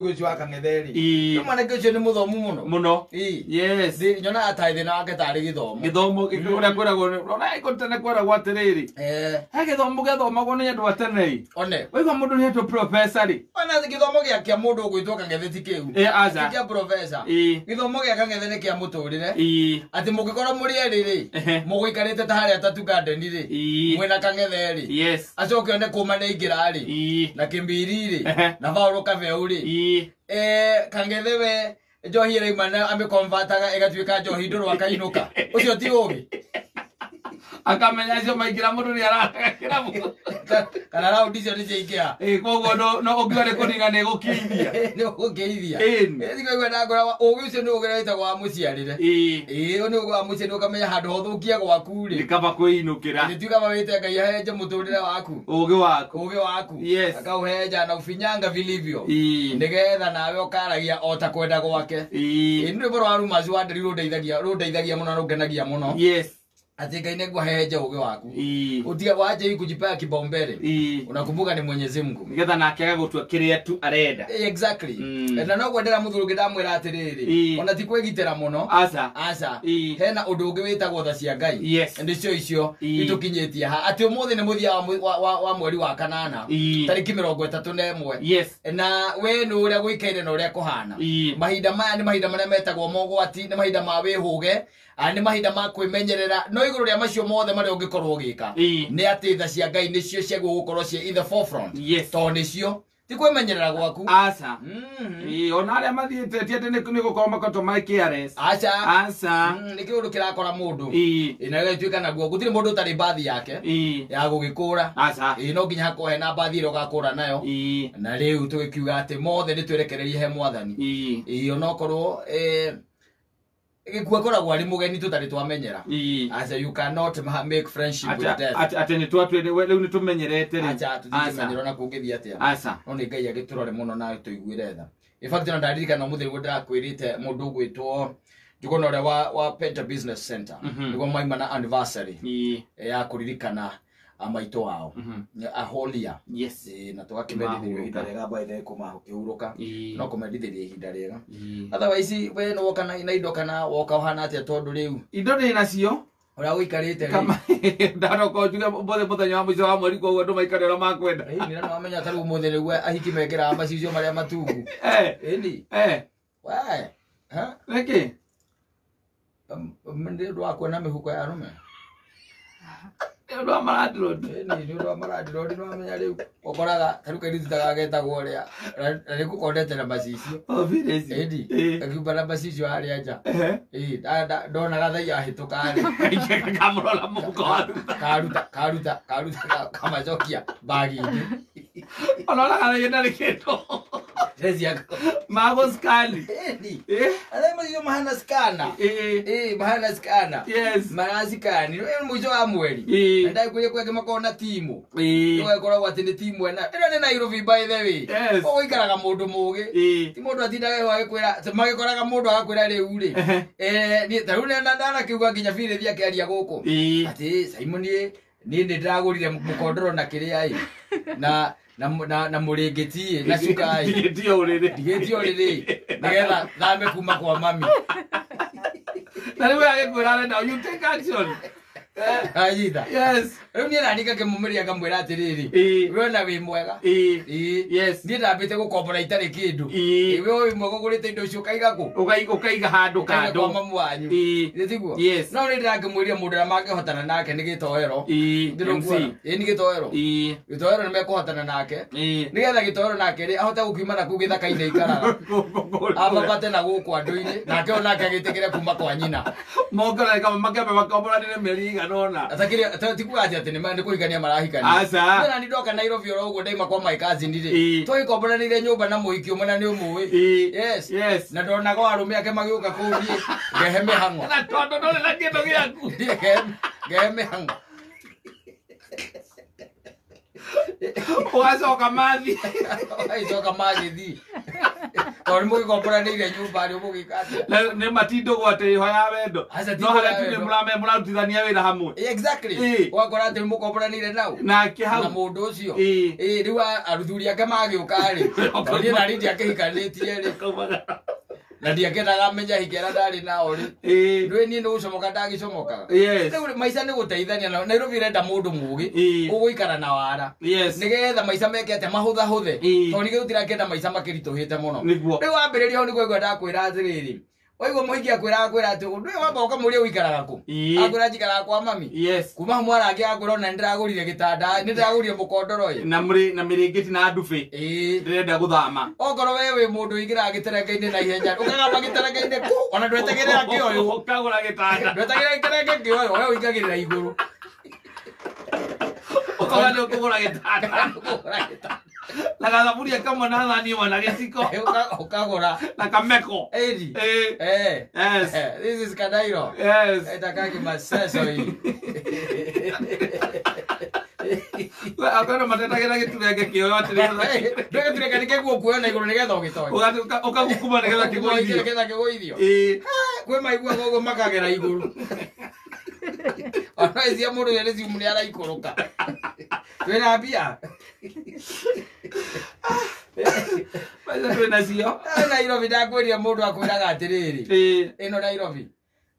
Ũcio wa Kang'ethe rĩ, Ĩĩ. nĩ mwanake ũcio nĩ mũthomu mũno. Mũno. Ĩĩ. Yes. Nyonaga tarĩ thĩna wake tarĩ gĩthomo. Gĩthomo ũrĩa kwĩragwo ona ĩko tene kwĩragwo atĩrĩrĩ, he gĩthomo gĩathomagwo nĩ andũ a tene ĩ. One. Waigua mũndũ nĩ etwo professor rĩ. Ona gĩthomo gĩa kĩa mũndũ ũgwĩtwo Kang'ethe ti kĩu. Ĩ, aca. Ti kĩa professor. Ĩĩ. Gĩthomo gĩa Kang'ethe nĩ kĩa mũtũrĩre. Ĩĩ. Atĩ mũngĩkorwo mũrĩ erĩ rĩ, mũgũikarĩte ta harĩa Tatu Garden rĩ, mwĩna Kang'ethe rĩ, acoke one kũma nĩ aingĩra rĩ, na Kĩmbiri rĩ, na Paul Kabeu rĩ, Kang'ethe we njohi ĩrauma na amĩkonvataga ĩgatuĩka njohi ndũrũ akainũka. Ũcio ti ũgĩ. Akamenya acio maingĩra mũndũ nĩ araraga kĩrabu. Kana raundi icio nĩ ciaingĩha. Ĩ, koguo no ũngiuga nĩ kũnina nĩ gũkĩithia. Nĩ gũkĩithia. Ĩni. Thikũ ndakora ũgĩ ũcio nĩ ũgĩ ũrĩa wĩtagwo wa mũciarĩre. Ĩĩ. Ĩĩ, ũyũ nĩ ũgĩ wa mũciarĩre, ũkamenya handũ hothũkie gwaku rĩ. Nĩ kaba kwĩinũkĩra. Nĩ tuga wĩte Ngai ahenje mũtũrĩre waku. Ũgĩ waku. Ũgĩ waku. Yes. Akauhenja na ufinyanga vilivyo. Ĩĩ. Nĩgetha nawe ũkaragia o ta kwenda gwake. Ĩĩ. Ĩĩ, nĩ rwĩmbo rwa Rumaci wa Nderi rũndeithagia mũno na rũngenagia mũno. Yes. Ati Ngai nĩguo ahehenje ũgĩ waku. Ĩĩ. Utige wache kujipea kipaumbele. Ĩĩ. Unakumbuka ni Mwenyezi Mungu. Nĩgetha nake agagũtua kĩrĩa tu arenda. Exactly. Na no kwendera mũthuri ũngĩ ndamwĩra atĩrĩrĩ, Ĩĩ. ona ti kwĩgitĩra mũno. Aca. Aca. Ĩĩ. Hena ũndũ ũngĩ wĩtagwo tha cia Ngai. Yes. Nĩcio icio Ĩĩ. itũkinyĩtie ha atĩ ũmũthĩ nĩ mũthia wa mweri wa kanana, Ĩĩ. tarĩki 31. Yes. Na we nĩ ũrĩa gũikaire na ũrĩa kũhana. Ĩĩ. Mahinda maya nĩ mahinda marĩa metagwo mogwati, nĩ mahinda ma wĩhũge, nĩ mahinda ma kwĩmenyerera, no igũrũ rĩa macio mothe marĩa ũngĩkorwo ũgĩka, Ĩĩ. nĩ atĩ tha cia Ngai nĩcio ciagwo gũkorwo ciĩ in the forefront. Yes. Tondũ nĩcio ti kwĩmenyerera gwaku. Aca. Ĩĩ, ona arĩa mathiĩte ti atĩ nĩ gũkorwo makoretwo marĩ KRS. Aca. Aca. Nĩ kĩũndũ kĩrakora mũndũ. Ĩĩ. Ĩĩ, na gĩgatuĩka naguo gũtirĩ mũndũ ũtarĩ mbathi yake Ĩĩ. ya gũgĩkũra. Aca. Ĩĩ, no nginya hakorwo hena mbathi ĩrĩa ũgakũra nayo. Ĩĩ. Na rĩu tũgĩkiuga atĩ mothe nĩ twerekererie he Mwathani. Ĩĩ. Ĩĩ, onokorwo gĩkuũ akoragwo arĩ mũgeni tũtarĩ twamenyera. Ĩĩ. Aca, you cannot make friendship with death. Atĩ nĩ twatue rĩu nĩ tũmenyerete rĩu. Aca, tũtingĩmenyera ona kũngĩthiĩ atĩa. Aca. No nĩ Ngai agĩtũrore mũno na agĩtũiguĩre tha. In fact, ona ndaririkana ũmũthĩ nĩguo ndĩrakwĩrĩte mũndũ ũgwĩtwo Njuguna ũrĩa wa Penta Business Center. Nĩguo maima na anniversary Ĩĩ. ya kũririkana maitũ wao. Aholia. Yes. Ĩĩ, na tũgakĩmendithĩria ihinda rĩega by the way kuma ũkĩhurũka. Ĩĩ. No kũmendithĩria ihinda rĩega. Ĩĩ. Otherwise we nĩ woka na indo kana woka ũhana atĩa tondũ rĩu Indo ndĩ nacio. Ũrĩa ũikarĩte rĩ. Kama ndaroka njuge mũthĩ mũthenya wa mũico wa mweri koguo andũ maikare ũrĩa makwenda. Ĩĩ, nĩ wamenya ta rĩu ũmũthĩ nĩguo ahiki mekĩraga macicio marĩa matungu. Ĩni. We. Ha? Nĩkĩ? Nĩ ũndũ wa kuona mĩhuko ya arũme. Nĩ ũndũ wa marandirondi. Ĩni, nĩ ũndũ wa marandirondi nĩ wamenya rĩu ũkoraga ta rĩu kairĩtu ta gagetagwo ũrĩa na nĩ gũkondete na macicio. Obviously. Ĩni, Ĩĩ. gakiumba na macicio harĩa nja. Ehe. Ĩĩ, ndonaga thaa yahĩtũka rĩ. Kamũrora mũhuko wa thutha. Karuta kamacokia bagi-inĩ. Onoraga thaa ndarĩ kĩndũ. Ndĩreciria Magũskani. Ĩni. Ĩĩ. Arĩa macicio mahana scanner. Ĩĩ. Ĩĩ, mahana scanner. Yes. Marasikani. Nĩ mũico wa mweri. Ĩĩ. Na ndakwĩrire kwĩ angĩ makoragwo na timu. Ĩĩ. Ũgakoragwo atĩ nĩ timu ĩna. Ĩno nĩ Nairobi by the way. Yes. Ũgũikaraga mũndũ mũgĩ. Ĩĩ. Ti mũndũ atindaga agĩkwĩra, magĩkoraga mũndũ agakwĩra rĩu rĩ. Niĩ ta rĩu ndanakiuga nginya Philip akĩaria gũkũ. Ĩĩ. Atĩ Simon niĩ nĩ ndĩragũrire mũkondoro na kĩrĩa ĩ. Na mũrĩngĩti ĩ, na cuka ĩ. Ndigĩtie ũrĩrĩ. Ndigĩtie ũrĩrĩ. Nĩgetha thame kuma kwa mami. Na rĩu agĩkwĩra arenda you take action. Anyita. Yes. Rĩu niĩ nani ngakĩmũmĩria ngamwĩra atĩrĩrĩ. Ĩĩ. We ona wĩ mwega. Ĩĩ. Ĩĩ. Yes. Niĩ ndambĩte gũkombora itarĩ kĩndũ. Ĩĩ. Ĩĩ, we wĩ mwega ũgũrĩte indo icio ũkaiga kũ? Ũkaiga handũ Ũkaiga kwa kando. mamu wanyu. Ĩĩ. Ĩ tiguo? Yes. No nĩ ndĩrakĩmwĩria mũndũ ũrĩa mangĩhotana nake nĩ gĩtoero. Ĩĩ. Ndĩrũkuona. MC. Ĩĩ nĩ gĩtoero. Ĩĩ. Gĩtoero nĩ mekũhotana nake. Ĩĩ. Nĩgetha gĩtoero nake rĩ ahote gũkiuma na kũu gĩthaka-inĩ aikaraga. Amabate na gũkũ andũ-inĩ nake onake agĩtĩkĩre kuma kwa nyina. Mokora kama makĩamba makomboranĩre mĩeri ĩigana ũna. Atakĩrĩ ti kuga atĩ nĩ kũhikania marahikania. Aca. Niĩ nani ndoka Nairobi oro ũguo ndaima kwa my cousin rĩ. Ĩĩ. Twagĩkomboranĩire nyũmba na mũhiki ũmwe na nĩ ũmũĩ. Ĩĩ. Yes. Yes. Na ndonaga arũme ake magĩũka kũu niĩ ngehe mĩhang'o. Na tondũ ndũrĩ na kĩndũ gĩaku. Niĩ ngehe mĩhang'o. Ũgacoka mathi. Ũgagĩcoka magĩthiĩ. Tondũ mũgĩkomboranĩire nyũmba rĩ ũgũgĩka atĩa? Nĩ matindũgwo atĩ ĩho ya wendo. Aca, ti No harĩa ya tu nĩ wendo. Mũrarutithania wĩra hamwe. Exactly. Ũgakora atĩ mũkomboranĩire nau Nake na hau. Mũndũ ũcio. Ĩĩ. Ĩĩ, rĩu aruthuri ake magĩũka rĩ, tondũ niĩ nani ndiakĩhikanĩtie rĩ, na ndiakĩendaga menya hiki arĩa ndarĩ nao rĩ. Ndũĩ niĩ nĩ gũcomoka ndagĩcomokaga. Rĩu maica nĩ gũteithania na Nairobi ĩrenda mũndũ mũgĩ ũgũikara na wara nĩgetha maica meke atĩa, mahũthahũthe, tondũ ningĩ tũtirakĩenda maica makĩritũhĩte mũno. Nĩguo. Rĩu wambĩrĩria hau nĩguo ndakwĩra atĩrĩrĩ, waigua mũhiki akwĩra atĩ ũndũ ũyũ, wamba ũkamũria ũikaraga kũ. Akwĩra njikaraga kwa mami. Kuma hau mwarangi akwĩra ona nĩndĩragũrire gĩtanda, nĩndĩragũrire mũkondoro ĩ. Na mũrĩ na mĩrĩngĩti na ndubĩ. Ĩĩ. Ndĩrenda gũthama. Okorwo we wĩ mũndũ ũingĩraga gĩterenge-inĩ na ihenya, ũkagamba gĩterenge-inĩ kũ ona ndwetagĩrĩra kĩoywo. Ũkagũra gĩtanda. Ndwetagĩrĩra gĩterenge kĩoywo, we ũingagĩrĩra igũrũ. Ũkauga nĩ ũkũgũra gĩtanda. Ũkagũra gĩtanda. Na gathaburia kamwe na thani ĩmwe na gĩciko. Ũkagũra. Na kameko. Ĩri. Ĩĩ. Eh. Yes. This is Kadairo. Ĩtakagi maceco hii. Akona matetagĩra gĩturenge kĩoyo atĩrĩrĩ. Ndũgĩturenge nĩ kĩguo kuoyo na igũrũ nĩgetha ũgĩtonye. Ũkagukuma nĩgetha kĩgũithio. Nĩgetha kĩgũithio. Ĩĩ. Kwĩ maiguaga ũguo makagera igũrũ. Ona icia mũndũ ũyũ nĩ ciumu nĩ araikũrũka. Twĩna mbia. Mbeca twĩ nacio. Nairobi ndakwĩrire mũndũ akwĩraga atĩrĩrĩ. Ĩno Nairobi.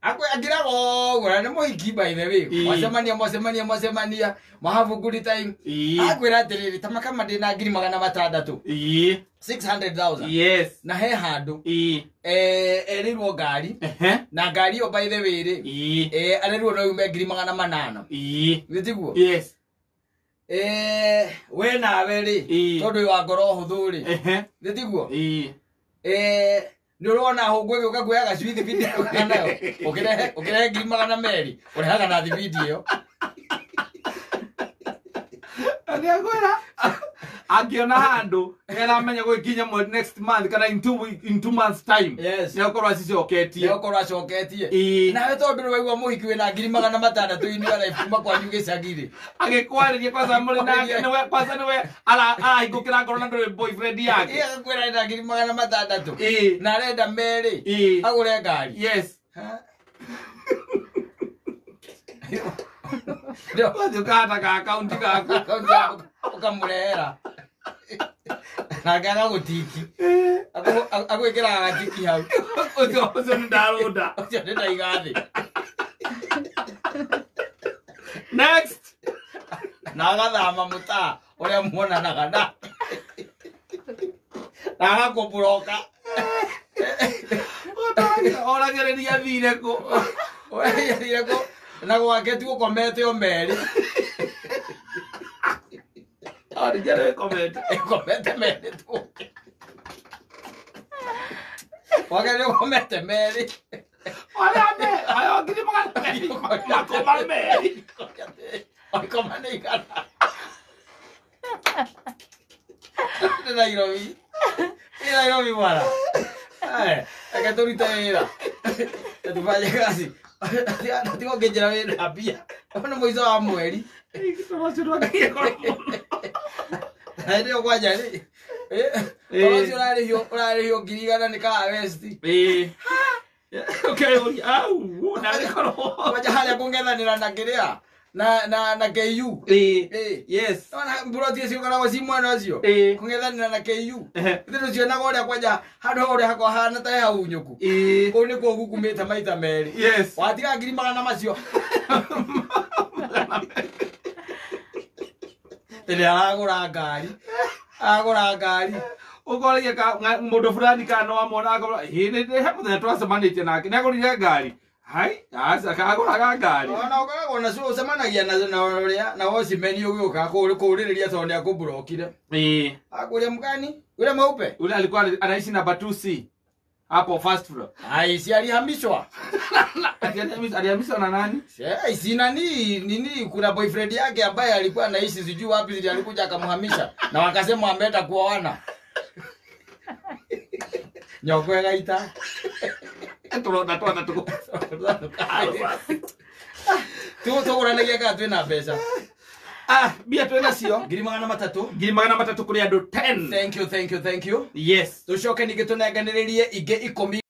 Akĩraga ũguo na nĩ mũhiki, by the way. Mwacemania, mwacemania, mwacemania, mwahabu good time. Akwĩra atĩrĩrĩ, ta makama ndĩna 600,000. 600,000. Na he handũ erĩirwo ngari na ngari ĩyo, by the way rĩ, arĩrwo no yume 800,000. Nĩ tiguo? Yes. We nawe rĩ, tondũ wĩ wa ngoro hũthũ rĩ, nĩ tiguo? Ĩĩ. Nĩ ũrona hũngũ ĩgĩũka kuoya gacui thibindi ĩroka nayo, ũkĩrehe 200,000 ũrehaga na thibindi ĩyo. Nĩ akwĩra angĩona handũ nĩ aramenya gũgĩkinya next month kana in 2 week, in 2 months time nĩ akorwo acicoketie. Nĩ ũkorwo acoketie. Nawe tondũ nĩ waigua mũhiki wĩna 600,000 in your life kuma kwanyu gĩcagi rĩ, Agĩkwarĩria kwanza mũrĩ nake nĩwe kwanza nĩwe arahingũkĩra ngoro na ndũrĩ boyfriend yake. Ĩ, agakwĩra ena 600,000 na arenda merĩ agũre ngari. Ha? Ndio. Wathiĩ ũkahata ka akaunti gaku. Akaunti yaku ũkamũrehera nake agagũtiki, agwĩkĩraga gatiki hau. Ũcio nĩ ndarũnda. Ũcio nĩ ndaiga thĩ. Next. Na agathama mũtaa ũrĩa muonanaga na agakũmburoka. Oragĩrĩria thire kũ. Ũragĩrĩria kũ na gwake ti gũkomete o merĩ. Origere comment. Ĩkomete merĩ tu, gwake nĩ ũkomete merĩ. Arĩa me ayo 200,000 makoma merĩ. Wakoma nĩ igana. Nĩ Nairobi, nĩ Nairobi bwana. Reke tũrute wĩra, tufanye kazi, tiga ũkĩnjĩra wĩna mbia. Ũyũ nĩ mũico wa mweri. Hĩndĩ ĩyo kwanja rĩ, tondũ ũcio ũrarĩhio 100,000 nĩ kaa West. Ĩĩ. Ũkeyũria au narĩ korwo. Kwanja harĩa kũng'ethanĩra na kĩrĩa na KU. Ĩĩ. Ĩĩ. Nona mburoti icio ikoragwo ci mwena ũcio kũng'ethanĩra na KU. Ithe ndũcionaga ũrĩa kwanja handũ hau ũrĩa hakoragwo hahana ta he haunyũku. Kũu nĩkuo gukumĩte maita merĩ. Watiga ngiri magana macio rĩrĩa aragũra ngari, aragũra ngari. Ũkoragia mũndũ fulani kana no amwona akorwo ĩ nĩ he mũthenya twacemanĩtie nake nĩ agũrire ngari hai aca kagũraga ngari. Ona ũkoragwo nacio ũcemanagia na ũrĩa na wocimeni ũgĩũka kũrĩrĩria tondũ nĩ akũmburokire. Akũria mgani ule mweupe. Ule alikuwa anaishi namba 2C hapo first floor. Ai, si alihamishwa? Ati alihamishwa na nani? Si nani nini, kuna boyfriend yake ambaye alikuwa anaishi sijui wapi, sijui alikuja akamhamisha na wakasema ameenda kuoana. Nyoko ĩgaita. Tũronda twana tũkũ. Tũgũranagia kana twĩna mbeca. Ah, mbia twĩ nacio. 300,000. 300,000 kũrĩ andũ 10. Thank you, thank you, thank you. Yes. Tũcoke ningĩ tũnenganĩrĩrie ingĩ 10.